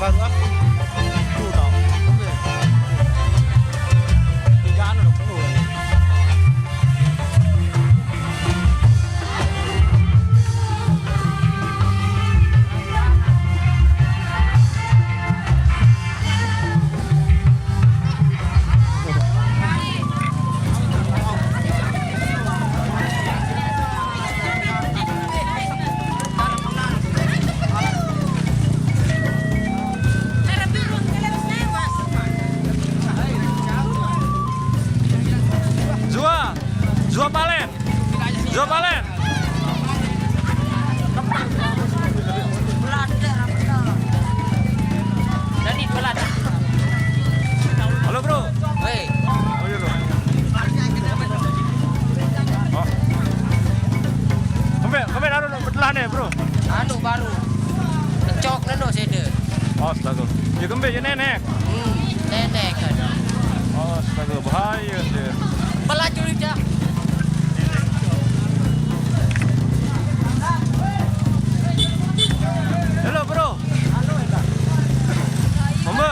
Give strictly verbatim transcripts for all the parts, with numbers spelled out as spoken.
Baru ah. Tuh, tau. Tiga anu udah penuh. Zua, Zua Palen, Zua Palen. Halo, Bro. Hei. Oh, iya, Bro. Oh. Kembe, kembe baru nak betelah ni, Bro. Anu baru. Cok neno sede. Astaga. Ya kembe ya nenek. Hmm, nenek kan. Astaga, bahaya dia. Pelacur dah. Halo, Bro. Mama.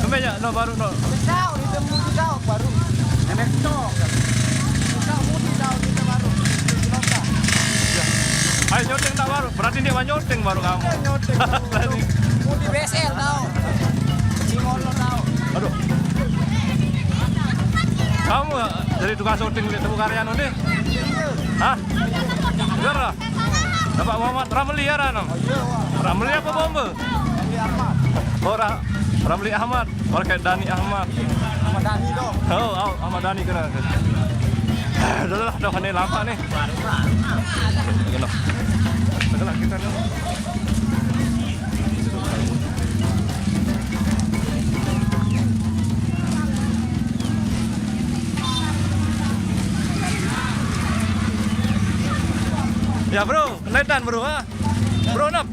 Kembe ya no baru no. Besar, itu mudi kau baru. Nenek cok. Besar mudi kau kita baru. Ayo nyoteng tak baru. Berarti dia mau nyoteng baru kamu. Iya, nyoteng. Berarti. Mudi B S L tau. Cimol lo tau. Aduh. Kamu ya jadi tukang syuting di Temu Karya no nih? Hah? Bener lah. Dapat Muhammad Ramli ya, Rano? Ramli apa Bombe? Ramli Ahmad. Oh, Ra-, Ramli Ahmad. Pakai Dani Ahmad. Ahmad Dhani tu. Oh, oh, Ahmad Dhani kena. Dah lah, dah ni lama ni. Kena. Dah lah, kita ni. Ya, Bro, kenaikan, Bro, ha? Bro, nap.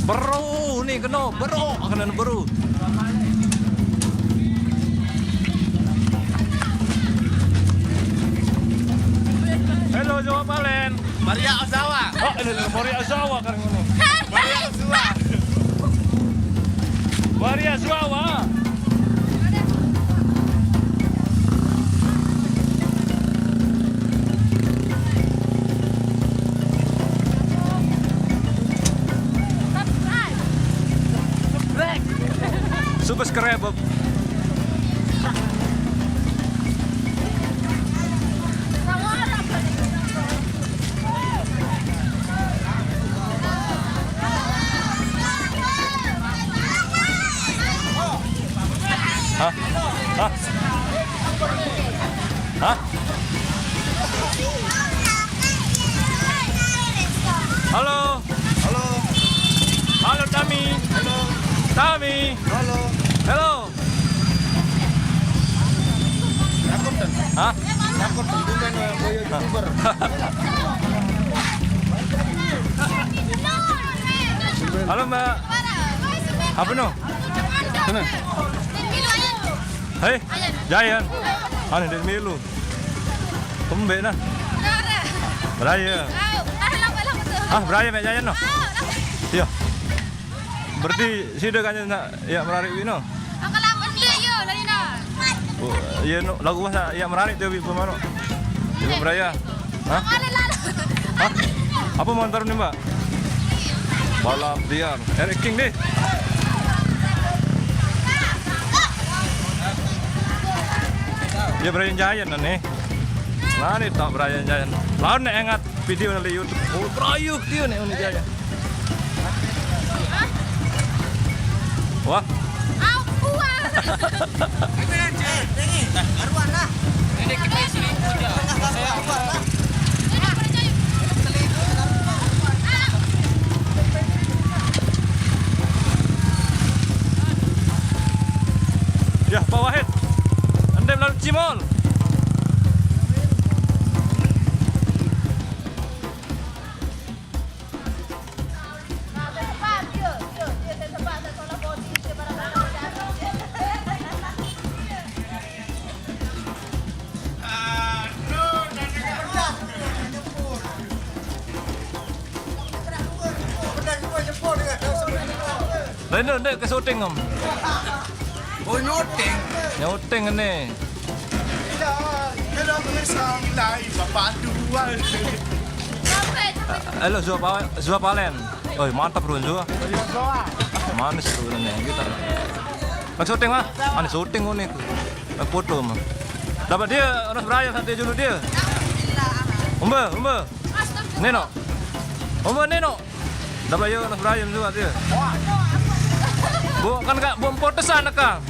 Bro, ni kena, Bro, kena, Bro. Hello, Jawa Palen. Maria Ozawa. Oh, ini, ini Maria Ozawa kan ini. Maria Ozawa. Maria Ozawa. Subscribe. Hah? Hah? Hah? Halo. Halo. Halo, Tami. Halo. Tami. Halo. Halo. Takut kan? Hah? Takut kan? Bukan, eh, boyo YouTuber. Halo, Mbak. Apa no? Sana. Hei, Jayan. Ane dari milu. Kembe nah. Beraya. Ah, beraya mek Jayan no. Iya. Berarti sida kan nak ya merarik wino. Oh, iya no, lagu masa ya merarik tu wi pemano. Ibu beraya. Hah? Hah? Apa mau ntar ni, Mbak? Balap liar. Eric King deh. Ya, Brian Giant ni. Mana tak Brian Giant? Lawan nak ingat video dari YouTube. Oh, Brian dia ni, ni Giant. Wah. Aku ah. Ini kita selingkuh aja. Saya Ya, Pak Wahid. Endem lalu cimol. Ini ndek ke syuting, Om. Oh, nyuting. Nyuting ini. Halo, halo, pemirsa, nilai Bapak Dua. Halo, Zua Pa-, Zua Palen. Oi, mantap, Bro, Zua. Manis, Bro, ini. Kita. Kan syuting, Mas? Manis syuting ini. Kan foto, Mas. Dapat dia, Mas Brian, santai dulu dia. Umbe, umbe. Neno. Umbe, Neno. Dapat yo, Mas Brian juga dia. Bu, kan, Kak, bu, putusan, Kak.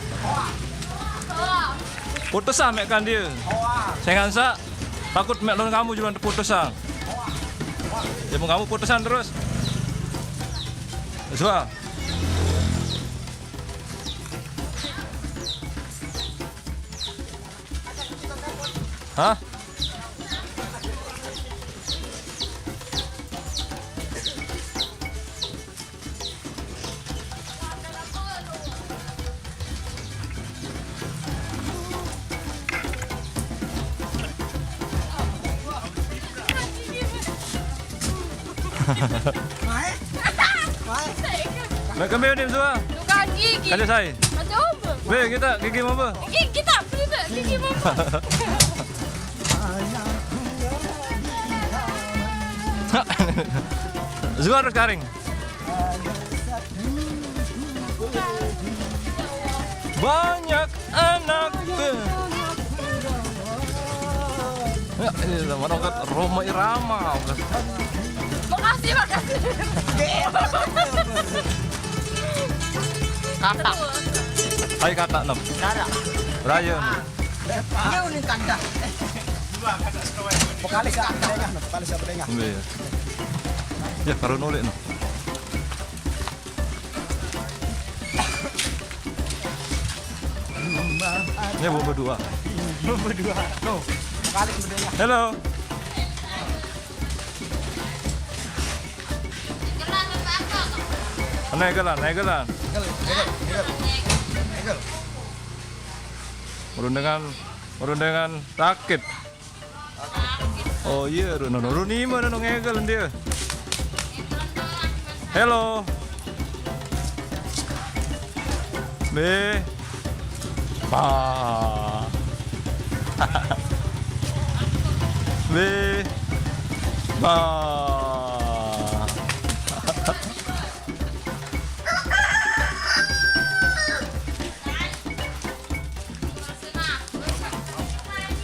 Putusan, mek, kan dia. Saya ngansak, takut mek lawan kamu juga putusan. Ya, mau kamu putusan terus. Zua. Hah? Mai. Mai. Nak kami ni semua. Tukang gigi. Kan saya. Macam apa? Be, kita gigi apa? Gigi kita, beli be, gigi apa? Zuar karing. Banyak anak. Ya, ini mana kat Rhoma Irama. Makasih, makasih. Kata. Hai, kata enam. Cara. Raya. Dia uning kata. Vokalis siapa dengar? Vokalis siapa dengar? Iya, iya. Ya, kalau nulik no. Ini berdua. Berdua. No. Vokalis siapa dengar? Hello. Naik gelan, naik gelan. Naik gelan, naik gelan. Naik gelan. Merundingan, merundingan sakit. Oh iya, Run, Run, Run, ini mana, Run, ngegel dia? Hello. Be. Ba. Be. Ba.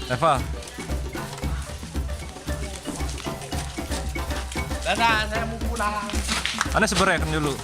Eva. Dadah, saya mau pulang. Ane seberek dulu.